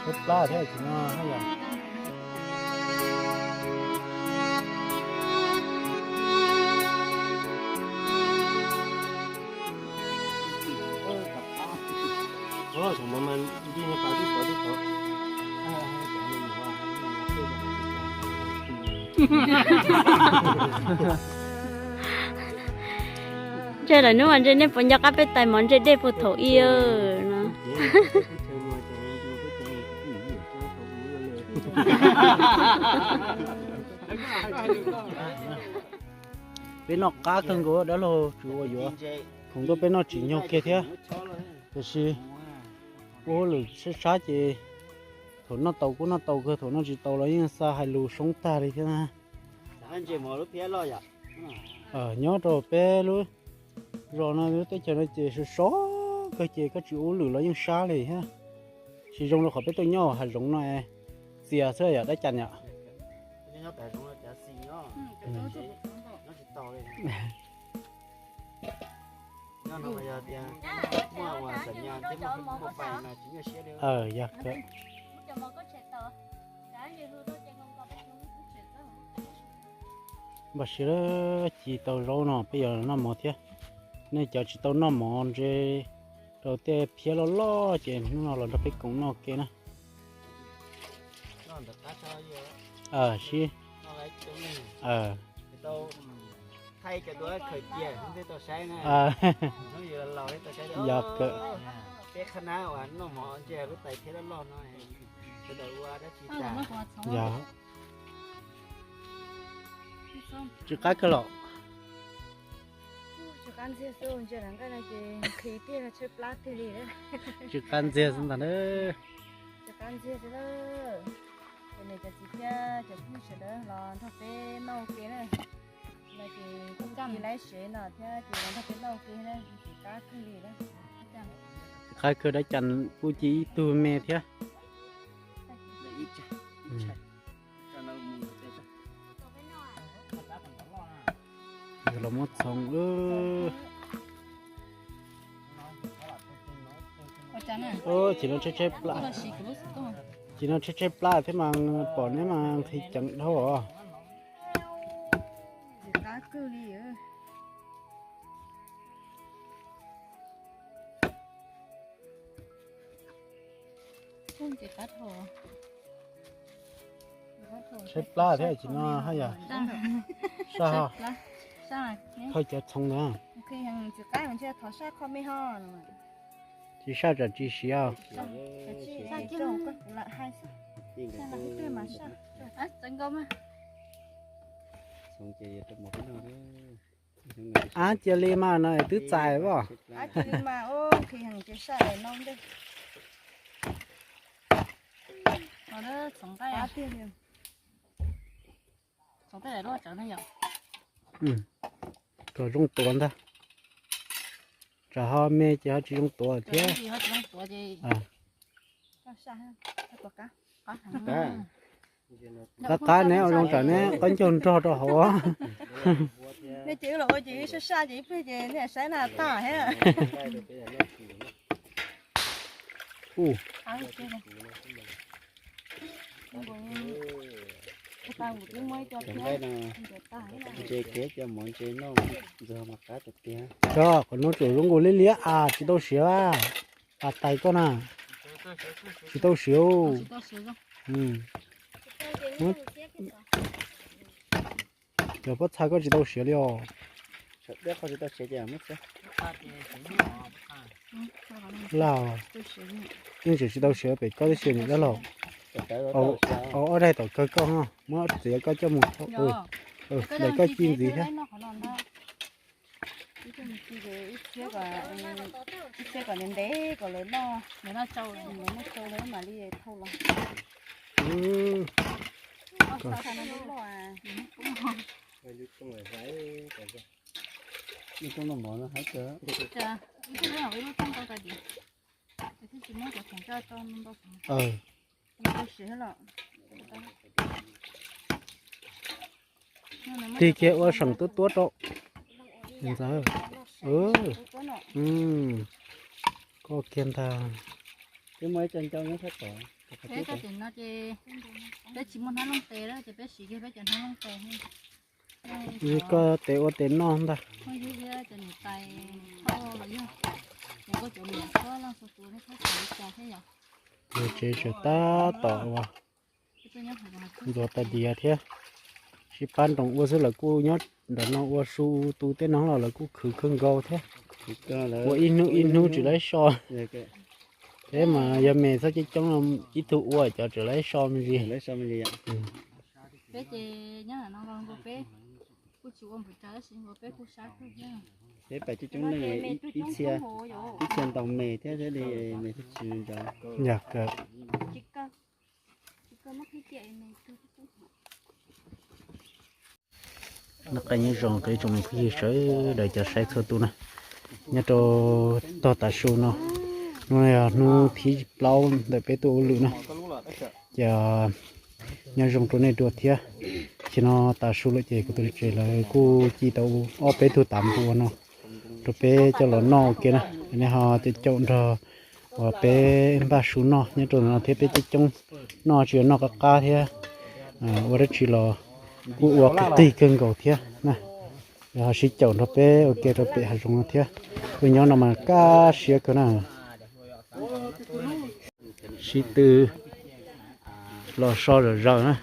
Tshaib plab thiab tsis no yog. Ntshe lawm hnub mas ntshe nej puas nco qab peb tais mov ntse dej puag thaum ub no. Peb noj qab kawg nkaus dab laug, tsis ua yuav. Khoom ntuj peb noj tsis nyog kiag thiab, tiam sis ua hauj lwm sab sab ces thaum noj tau kuj noj tau kawg, thaum noj tsis tau los yeej xa hais lus soob tag li thiab na. Nyob rau peb lub zos no lub teb chaws no ces sov sov kawg ces koj tsis ua hauj lwm los yeej sab li thiab. Tsis zoo rau qhov peb tuaj nyob hav zoov no txias xwb yom dab cas yom. Yog kawg. Npaj siab ci tau zaub no peb yuav noj mov thiab. Nej cov tsis tau noj mov ntse rau tej phiab loj loj ces hnub no los nrog peb koom noj ke na. Sib yog kawg. Yog. Tsw qab kawg los. Tsw qab ntxiag xwb ntag na. Tsw qab ntxiag xwb na. Ces nws cov txiv thiab cov phooj ywg sawv daws los nrog peb noj ua ke na. No ces kuj ci laib sev no thiab ces los nrog peb noj ua ke na, tsw qab kawg li na. Tsw qab kawg dab cas kuj ci ib tug me thiab. Los muab txhoov. Ces no tshaib tshaib plab, ces no tshaib tshaib plab thiab mas pom neb mas nqhis ceev dhau os. Tshaib plab thiab tsis no haj yam saj ho. Thawj cov txhoov ntawd. Tsis saj tsam tsis siav. Ab cia li mas no twb txais as. Kom zoo tuav ntag. Tsam ho me ces ho tsis zoo tuav thiab. Qab qab neb ua zoo tsam neb qaub ncaug nrog rau hauv. Nej ces wb los ua ces wb saj saj ces ib pliag ces nej saib na tag thiab. Ntse kev cov mov ntse noj ntxuag mas qab tiag tiag. Yog qhov no tseem zoo nkaus li liab as tsis tau siav. Pas tais koj na, tsis tau siav. Cov pob txha koj tsis tau siav li os. Laj, yeej tseem tsis tau siav pem koj tib si niam dab laug. Au, ob daig tom kawg koj ho muab txiav koj coj mus. Ntawm koj ci ntxiv thiab. Ib txhiab kom ntev ntev kom lawv noj, lawv noj tsau lawv mam li thau los. Tig kiag ua seem tuab tuab rau ntxawg. Koj kiag ntag. Peb muaj ib co ncau nyob sab tod. Peb cov tim no ces peb tsis muaj hnab looj tes lawm ces peb siv kiag peb cov hnab looj tes. Koj tes ua tes noj ntag. Yus tsev tseem tab tom uas ntxuav tais diav thiab. Sib pab nroos ua xwb, lawv kuj nyob nram no ua su tu tej no los lawv kuj khwv kawg nkaus thiab. Ua ib hnub ib hnub tsis laib so. Peb mas yog me txhob coob coob no, ib tug ua cov tseem laib so me ntsis. Peb ces nyob no nkaus peb kuj tsis ua npaum cas tab sis nkaus peb kuj sab kawg thiab. Peb pais coob coob leej, ib txhia ntaus me thiab thiaj li me thiaj tsis ntawd. Yog kawg. Noj qab nyob zoo rau ib tsoom me phooj ywg sawv daws cov saib txhua tus na, nyob rau tog tav su no, hnub no yog hnub thib plaub ntawm peb tuaj ua lwm na, ces nyob zoo rau nej dua thiab. Ces no tav su lawm ces kuv tus tsev lawv kuj ci tau ob peb tug tav npua no rau peb coj los noj ua ke na. Nej ho caum caum nrog uas peb npaj su noj nyob rau no thiab, peb coob coob noj tsis yog noj qab qab thiab, ua dab tsi los kuj ua qig qig kawg nkaus thiab na. Ho sib caum nrog peb ua ke rau pem hav zoov no thiab. Peb nyob no mas kaj siab kawg na. Sib tw los so zom zaws na.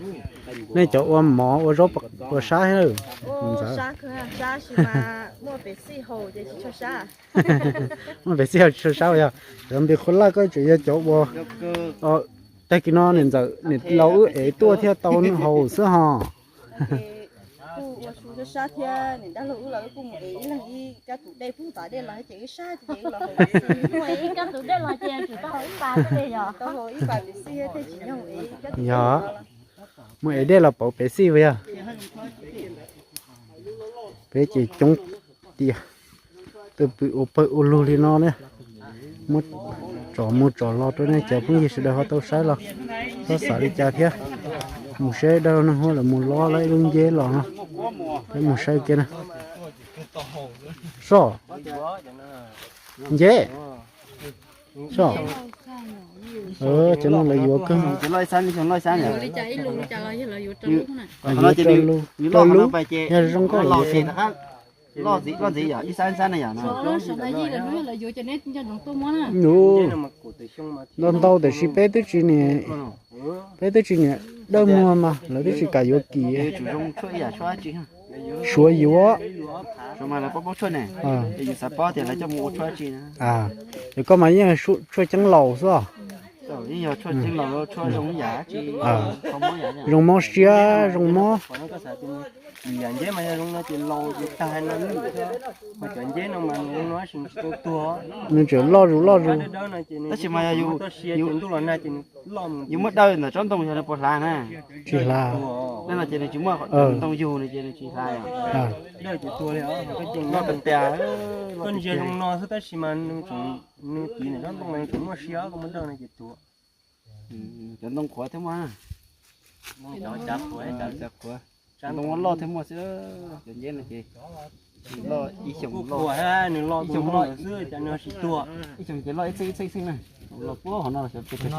Nej cov ua mov ua zaub ua sab thiab? Muaj pes xij hau tsis tshua sab yog. Cov npis qhuav laj koj tseem yog cov ua, tag kis no niam ntxawm niam laus wb ev tuaj thiaj tau haus xwb ho. Yog, mus ev dej los pauv pes xij puas yog? Peb ces coob tiag, tuaj pw ua pawg ua lug li no ne. Muab tsom mus tsom los rau nej cov phooj ywg sawv daws ho tau saib los txhob xav li cas thiab. Mus saib dab laug Neej Huab lawv mus lob lawv ib lub nceb los no, peb mus saib kiag na. Soj, nceb, soj. Cov no lawv yuav kawg. Yuav rau lub, rau lub, yog zoo nkauj lawm. Ntau ntau tiam sis peb twb tsis niam, peb twb tsis niam dawb muag mas lawv twb tsis kam yuav kim. Suav yuav. Yog koj mas yeej tshuaj ceeb laus xwb. Zoo mob siab zoo mob. Yam nceb mas yog zoo no ces laus ces tag no, mas cov nceb no mas zoo no tsis tau tuag. Nws tseem loj zus loj zus. Tab sis mas yog yus, yus muab daws ntawm tsob ntoo yog nws puas hlav na? Tsis hlav. Tej no ces nws tsis muaj ntoo yug nws ces nws tsis hlav. Loj tiag tiag. Koj ntsia zoo no xwb tab sis mas nws tiv ntawm tsob ntoo nws tseem muaj sia, koj muab daws no ces tuag. Cov ntoo qhuav thiab muaj. Ntoo loj thiab muaj xwb, cov nceb no ces loj ib xyoos loj, ib xyoos loj xwb, ib xyoos ces loj ib txheej ib txheej ib txheej na. Los puag hov no xyov pes tsawg xyoo no.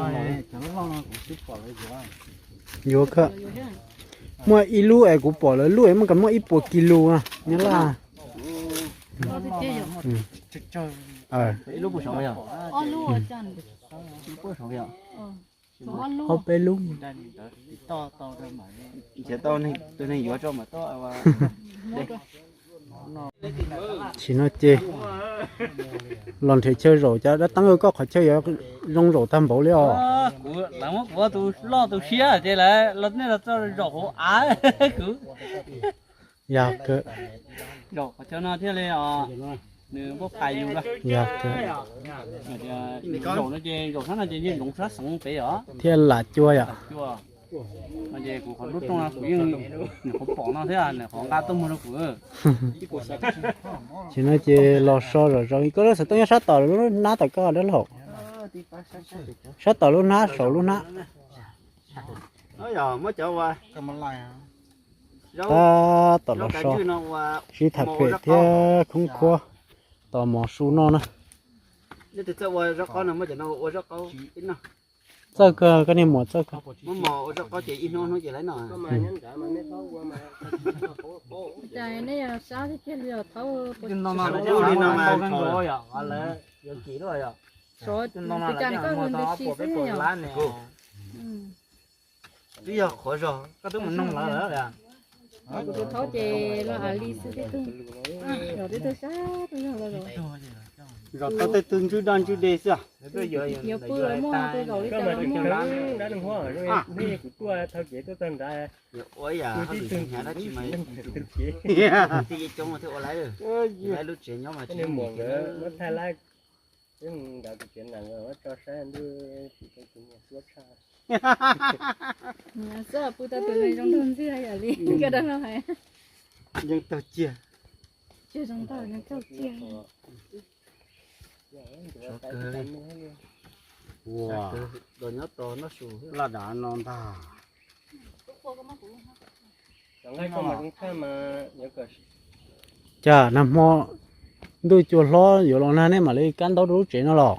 Yuav kawg. Muaj ib lub es kuv pom lawv lub es muaj kas muaj ib puas kis lus na, nyob laj. Ob peb lub. Nrhiav tau tus neeg yuav tso mas tau. Tam sim no ces los nrhiav chaw zaum, cas dab teeb koj qhov chaw yuav zoo zaum tag npaum li os. Kuv, lawv muab kuv tus loj tus siab ces lawv los nej los txog zaum hauv av kuv. Yog kawg. Zaum qhov chaw no thiaj li os, nws muab phais yus lawm. Yog kawg. Zaum no ces zaum sab no ces yeej zoov sab xoov pem os. Thiaj lam cua yom. No ces kuv qhov lub rooj no kuv yeej, nws qhov pom no thiab nws qhov nqa tuaj muag rau kuv. Tam sim no ces los so zom zaws, koj lub xov tooj nyob sab tom lub hnab tom koj dab laug. Sab tom lub hnab saum lub hnab. Tab tom los so, sib tham pem thiab khoob khuab tos mov su noj na. Leej twg txawj ua zaub qaub no muab cov no ua zaub qaub ib noj. Txawj kawg, koj niag muam txawj kawg. Muab mos ua zaub qaub ces ib hnub hnub ces lawv noj. Cas nej sab tiag tiag li os, thaub. Li no mas, twb yog qhuav zog koj twb mus noog lawv lawm. Kuv tus thaub ces los av li xwb, tej tug, zos tej tug sab tug yog los zos. Zos tau tej tug ntswj daj ntswj de xwb. Yuav pw los muaj tej zaum li cas los muaj. Kuv tuaj thaum kev tuaj txog nrad, ua ib yam hauj lwm hnyav dab tsi mas, tej yeej coob mas thiaj ua laiv, laiv lub tsev nyob mas tsis muaj thaij laiv. Peb mus nrad tus tsev nees tso saib ntuj, tsis tau tus niag xuab tshaj. Xwb pw tau tus zoo zoo ntug ntxiag yam li koj dab laug hais. Yeej taug ciaj. Tsis zoo ntag, yeej taug ciaj. Ua, los dav no ntag. Cas nag hmo ntuj cua hlob yuav los nag nej mam li kab ntaub rau lub tsev no los?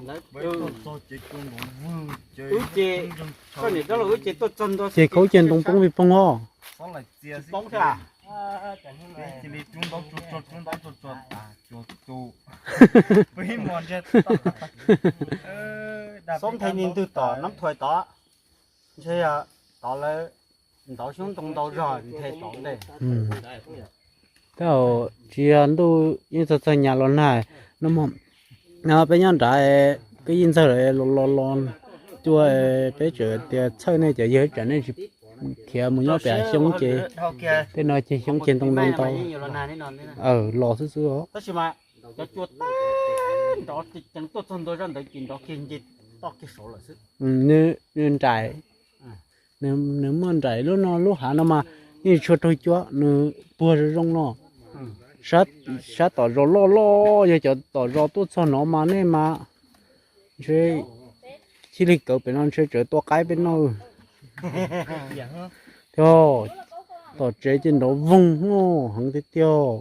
Wb ces, koj niam dab laug, wb ces tuaj txog ntua ces khaub ces ntoo poob vij poob os. Poob thiab. Xob nthe ni ntwg tom nab thuais tod, ntshe yog tod lawv ntauv xyoob ntoo ntau zog nthe tod ntej. Tab tsis yog ntuj yeej txog txog nyas los nag, no peb nyob nrad, kwv yeej ntxawg lawm los los los cua, peb tseem tias txhawj nej cov yawg tsam nej tsis khiav mus nyob pem xyoob ces, tej no ces xyoob ces ntoo ntau ntau. Los xwb xwb os. Cov cua tag nrho ceev tuaj txog ntua zoj ntawd ces nrov kiag nce toj kiag saud lawm xwb. Nws nraim, nws muaj nraim lub no lub hav no mas yeej tsis tshua raug cua, nws puag zoo zoo no. Sab tom zos loj loj yog cov tom zos tuaj txog no mas nej mas ntshe thiaj li kawv pem no ntshe tseem tua qaib peb noj. Thiab tom tsev ces nrov voog no heev tiag tiag.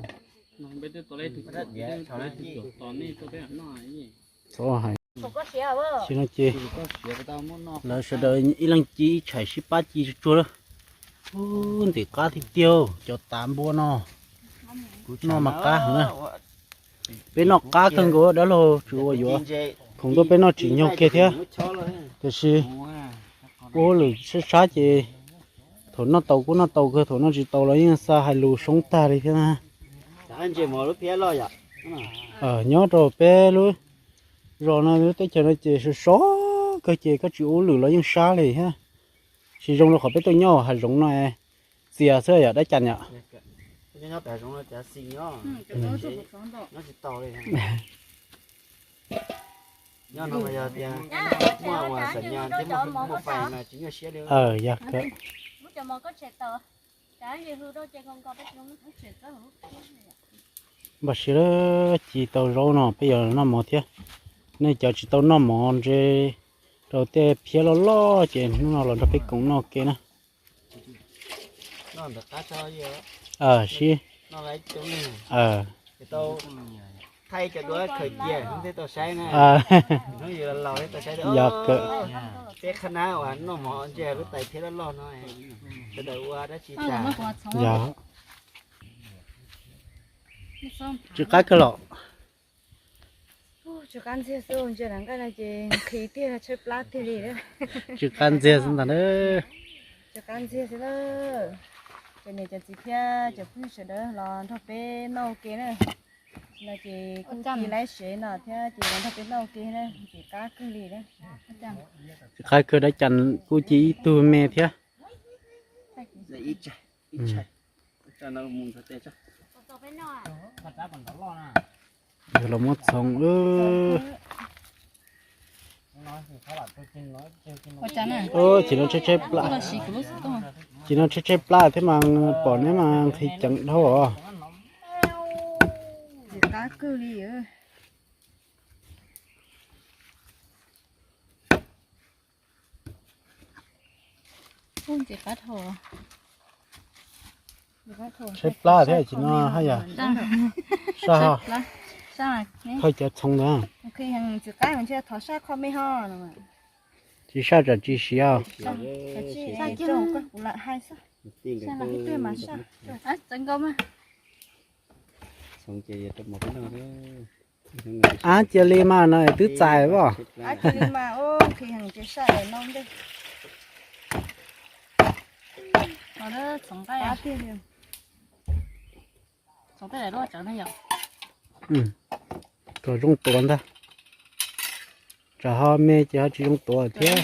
Txhob hais, no ces lawv sawv daws ib leeg ci ib tshais sib pab ci tsuag tsuag lawm. Ub, ntim qab tiag tiag cov tav npua no. Noj mas qab heev na. Peb noj qab kawg nkaus dab laug, tsuas ua yuav khoom tuaj peb noj tsim nyog kiag thiab. Tiam sis ua hauj lwm sab sab ces thaum noj tau kuj noj tau kawg, thaum noj tsis tau los yeej xa hais lus soob tag li thiab na. Nyob rau peb lub zos no lub teb chaws no ces sov sov kawg ces koj tsis ua hauj lwm los yeej sab li thiab. Tsis zoo rau qhov peb tuaj nyob hav zoov no, txias xwb yom dab cas yom. Yog kawg. Npaj siab lawm, ci tau zaub no peb yuav noj mov thiab. Nej cov tsis tau noj mov ntshe rau tej phiab loj loj ces hnub no los nrog peb koom noj ke na. Sib, yog kawg. Yog. Tsw qab kawg los? Tsw qab ntxiag xwb, ntsia nram nqaij no ces nqhis tiag tshaib plab tiag li. Tsw qab ntxiag xwb ntag na. Tsw qab ntxiag xwb lawm. Cov niam cov txiv thiab cov phooj ywg sawv daws los nrog peb noj ua ke na. No ces kuj ci laib sev no thiab ces los nrog peb noj ua ke na, ces qab kawg li na. Tsw qab kawg dab cas kuj ci ib tug me thiab. Yog los muab txhoov. Ces no tshaib tshaib plab, ces no tshaib tshaib plab thiab mas pom neb mas nqhis ceev dhau os. Tshaib plab thiab ces no haj yam saj ho. Thawj cov txhoov ntawd. Qhi heev txiv qaib mas ntshe thov saj qho me ho. Tsis saj tsam tsis siav. Saj kiag kuv lam hais xwb. Saj mas saj. Av cia li mas no twb txais os. Qhi heev ces saj no ntej. Kom zoo tuav ntag. Tsam ho me ces ho tsis zoo tuav thiab.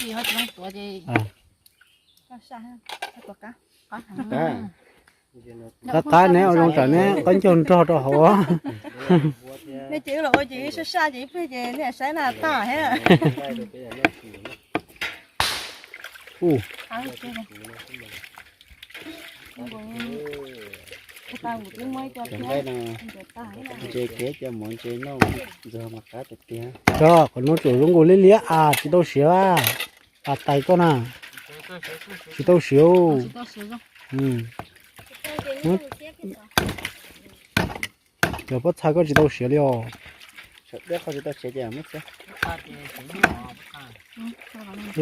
Qab qab neb ua zoo tsam neb qab ncaug nrog rau hauv. Nej ces wb los ua ces wb saj saj ces ib pliag ces nej saib na tag thiab. Ntses kev cov mov ntses noj ntxuag mas qab tiag tiag. Cov qhov no tseem zoo nkaus li liab as tsis tau siav. Pas tais koj na, tsis tau siav. Cov pob txha koj tsis tau siav li os.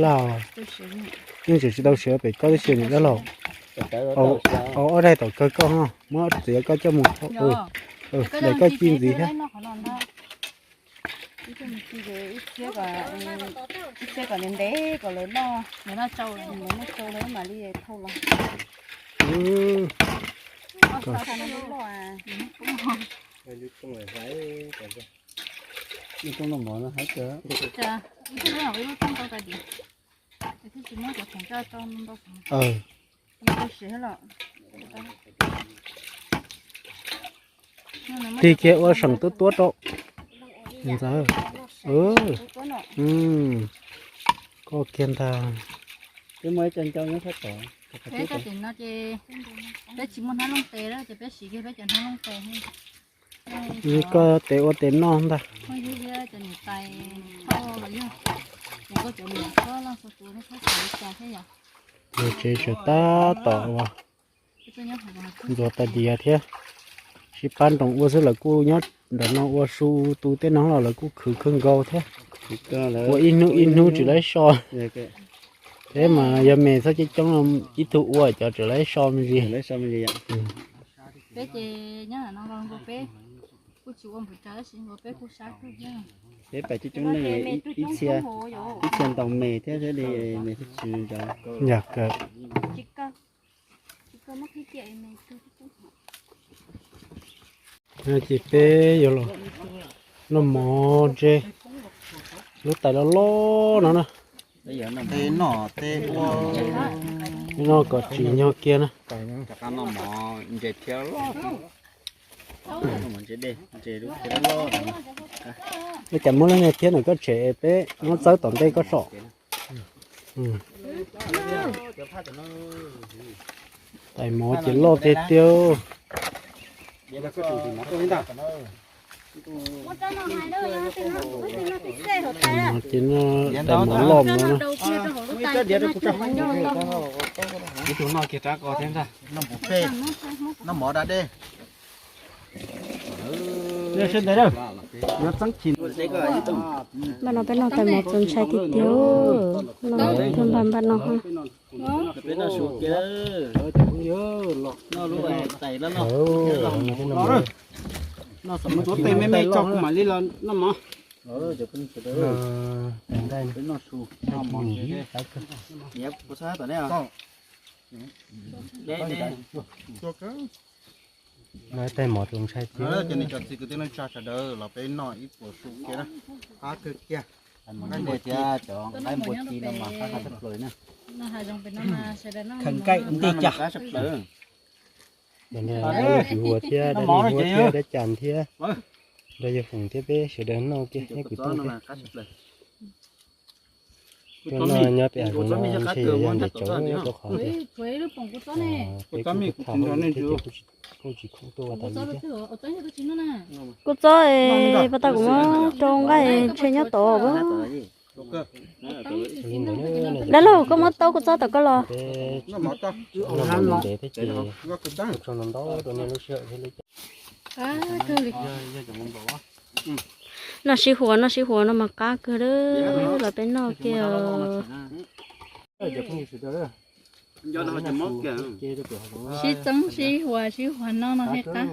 Laj, yeej tseem tsis tau siav pem koj tib si nim dab laug. Au, ob daig tom kawg koj ho muab txiav koj coj mus. Daim koj ci ntxiv thiab. Ib txhiab kom ntev ntev kom lawv noj, lawv noj tsau lawv mam li thau los. Tig kiag ua seem tuab tuab rau. Koj kiag ntag. Peb tsis muaj hnab looj tes ces peb siv kiag peb cov hnab looj tes. Koj tes ua tes noj ntag. Yog tsev sawv tab tom ua ntxuav tais diav thiab. Sib pab nroos ua xwb, lawv kuj nyob nram no ua su tu tej no los lawv kuj khwv kawg nkaus thiab. Ua ib hnub ib hnub tsis laib so. Peb mas yog me txhob coob coob, ib tug ua cov tseem laib so me ntsis. Peb ces nyob no peb kuj tsis ua npus tsa tab sis peb kuj sab kawg thiab. Peb pais coob coob neej, ib txhia ntaus me thiab thiaj li me thiaj tsis ntsaws. Yog kawg. Ces peb yuav los noj mov ntse lub tais loj loj no na. Noj kom tsim nyog kiag na. Ua cas muab lub niag thiab ntawm koj tshem peb muab txawb tom ntej koj so. Tais mov ces loj tiag tiag. Ces tais mov loj no. Npaj no peb noj tais mov txaus ntshai tiag tiag. Noj thaj npaj npaj no. Ntxuav tes me me tso kuv mam li los noj mov. Tais mov txaus ntshai tiag. Cov niam cov txiv kwv tij neej tsa sawv daws los peb noj ib puas su kiag na. Qab kawg kiag. Cov qaib npua ci no mas qab qab tshaj plaws na. Khaws nkaij ua ntej cas. Cov no yog Huab thiab dab Neeg Huab thiab dab Cas thiab nrog yawg Foom thiab peb sawv daws noj kiag thiab kwv tij. Cov no nyob pem hav zoov no ntshe yog ntes tsauv rau qhov tias peb kuj thaj hauj lwm thiab ces kuj tsis khoom tuaj ua tas li thiab. Kuv txob, pas tas kuv muab rau nqaij ntshe nyob tod. Dab laug, koj muab taub kuv txob tom koj los. Peb noj mov ntev thiab ces ua tsaug ntau ntau rau nej lub sij hawm thiab lub caij. Noj sib huas, noj sib huas no mas qab kawg lawm, los peb noj kiag. Sib txeeb sib huas, sib huas noj no thiaj qab.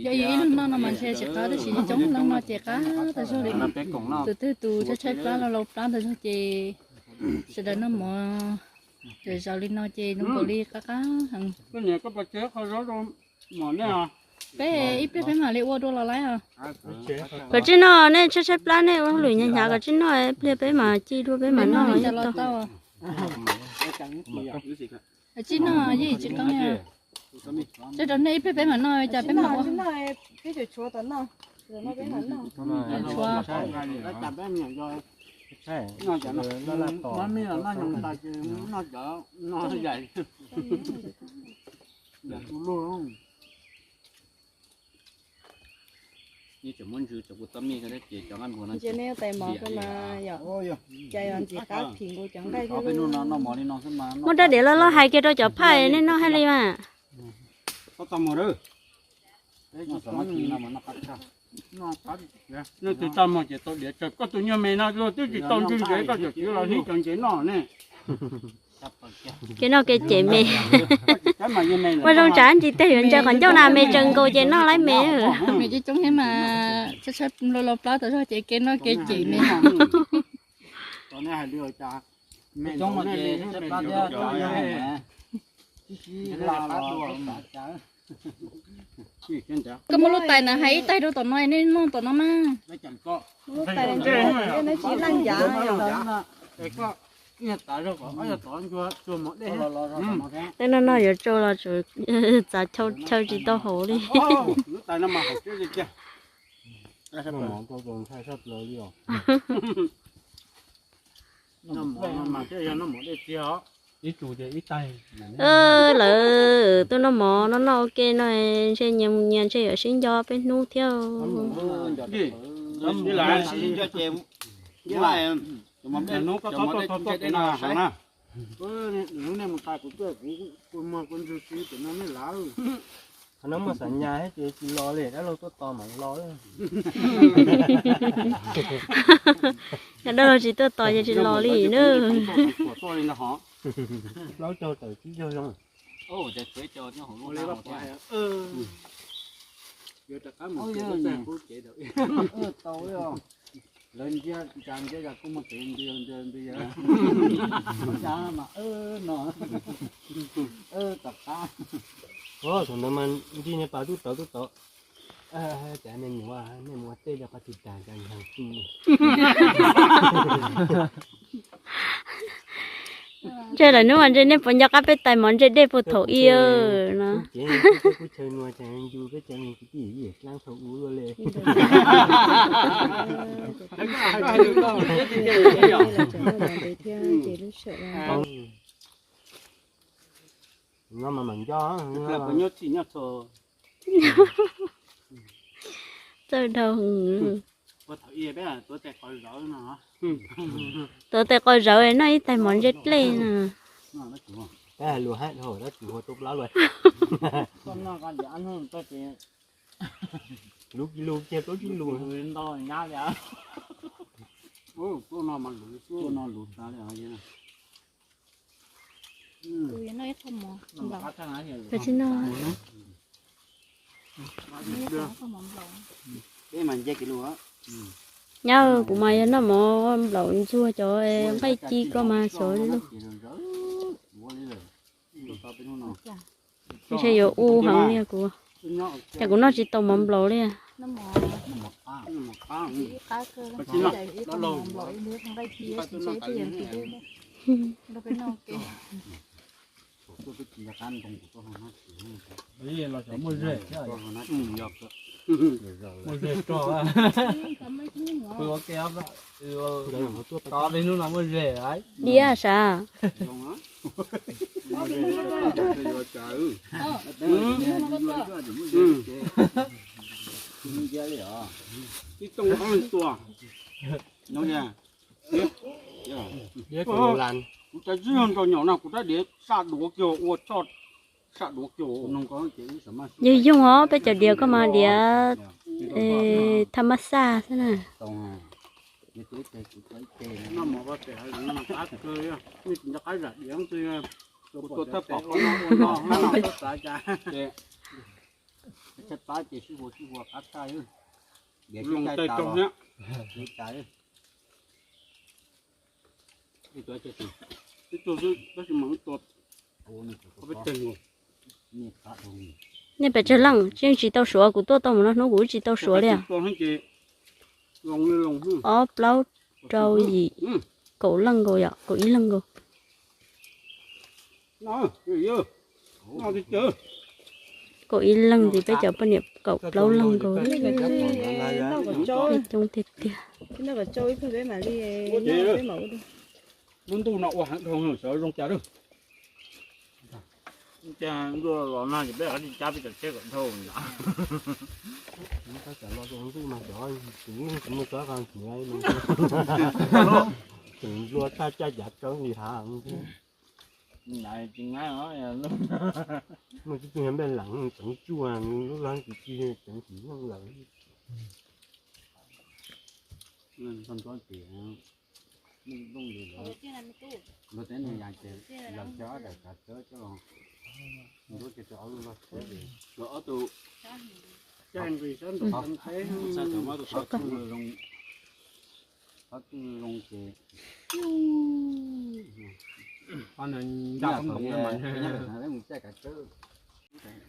Yog yus ib leeg noj no mas ntshe tsis qab, tab sis coob leej noj ces qab tas zog li. Tus twg tus tshaib tshaib plab, lau lau plab tas zog ces sawv daws noj mov zaws zaws li no ces zoo nkaus li qab qab heev. Peb ib pliag peb mam li ua dua los lawm os. Koj tsis noj, nej tshaib tshaib plab nej ua hauj lwm hnyav hnyav, koj tsis noj, ib pliag peb mam ci dua peb mam noj los yeej tau. Tsis noj yeej tsis qab. Tso rau nej ib pliag peb mam noj, cas peb mam ua. Tshuav. Ntsia nej tais mov ko mas yom, cas yog ntxim qab phim nkaus cov nqaij thiab. Muab rab diav loj loj hais kiag rau cov phaj nej noj hais li mas. Nej tus txaj muag ces tau diav tsawg, koj tus nyuag me no luag twb tsis tau ntsis ntsev, koj tseem txiv los hnub cov ntsev noj ne. Kev noj kev cem me. Ua zoo tsav ntsis tiag yuav ntsaws qhov ncauj na, me tsees nkaus ces noj laib me. Me coob coob thiab mas tshaib tshaib lau lau plab tas zog ces kev noj kev cem me. Koj muab lub tais na hais ib tais rau tom no, nej noj tom no mas. Tej no noj yuav tsau los txav chaw tsis tau hauv li. Lawv tuaj noj mov no noj ua ke no, ntshe nyias mus nyias ntshe yuav sib nco peb hnub thiab. Qhov no muaj xav nyas thiab ces tsis los li, dab laug tuaj tos mam los. Dab laug tsis tuaj tos ces tsis los li na. Plaub caug tawm tsib caug zoo. Lawv ntsia cas ntsia cas kuj muaj tus ntsia ntsia ntsia mas no tom qab. Thaum ntawd mas ntsib niag pas tub tod tub tod, cas nej mus ua, nej mus ua teb rau qhov twg tag cas yog tu. Ntshe lawv hnub mas ntshe nej puas nco qab peb tais mov ntsej dej puag thaum ub no. Kuv chaw nua cas ncu peb cov niag kwv tij dlaab thaum ub luaj li. No mas mam nco. Txawj dhau. Tuav tes qaug zauv noj ib tais mov ntsej dej na. Lus haib dhau tab sis hu tuaj plaub lus. Lus kiag lus kiag plaub tsib lus. Nyob kuv mas yog noj mov nplaum ntxuag cov nqaij ci ko mas xyov li. Ntshe yuav u heev li kuv, ces kuv noj tsis tau mov nplaum li. Diab sav. Kuv cov zib nrog nyaum no kuv rab diav saj duav kiag ua choj Yog yoog os, peb cov diav koj mas diav tham mab xaj xwb na. Nej pes tsawg leej? Yeej tsis tau suav, kuv tuaj tau mus no hnub kuv tsis tau suav li. Ob plaub rau yim, kaum leej nkaus yom, kaum ib leej nkaus. Kaum ib leej ntxiv peb cov poj niam kaum plaub leej nkaus. Peb coob tiag tiag. Lub ntuj no ua heev dhau, xyov zoo cas lawm. Ntuj los nag ces peb rov qab cab peb cov tsheb kom dhau ntawd. Tseem nplua tag caj cav tsawb li hav. Muaj tib tug npej lees tseev tsuj, lub lab tsis tsis tseev tsis yeej lawm. Luag teb nug yas ces los coj ob daim kav tsawb coj los nruab kiag rau ob lub log tsheb ces ob tug, ob tug zoo ces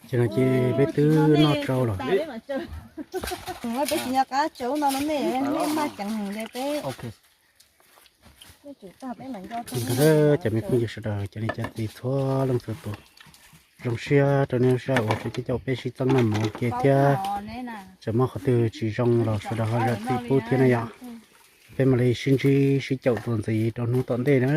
ces no ces peb twb noj tsau lawm. Peb tsis nco qab tsaws ub no no nej, nej maj ceev heev li peb. Ces ntawd cov me phooj ywg sawv daws, cov niam cov txiv txhua leej txhua tus, zoo siab rau nej lub sij hawm uas tseem caum peb sib txeeb noj mov ua ke thiab. Txawm muaj qhov twg tsis zoo los sawv daws ho zam txim pub thiab na yom. Peb mam li sib ntsib sib caum txuas ntxiv rau hnub tom ntej na.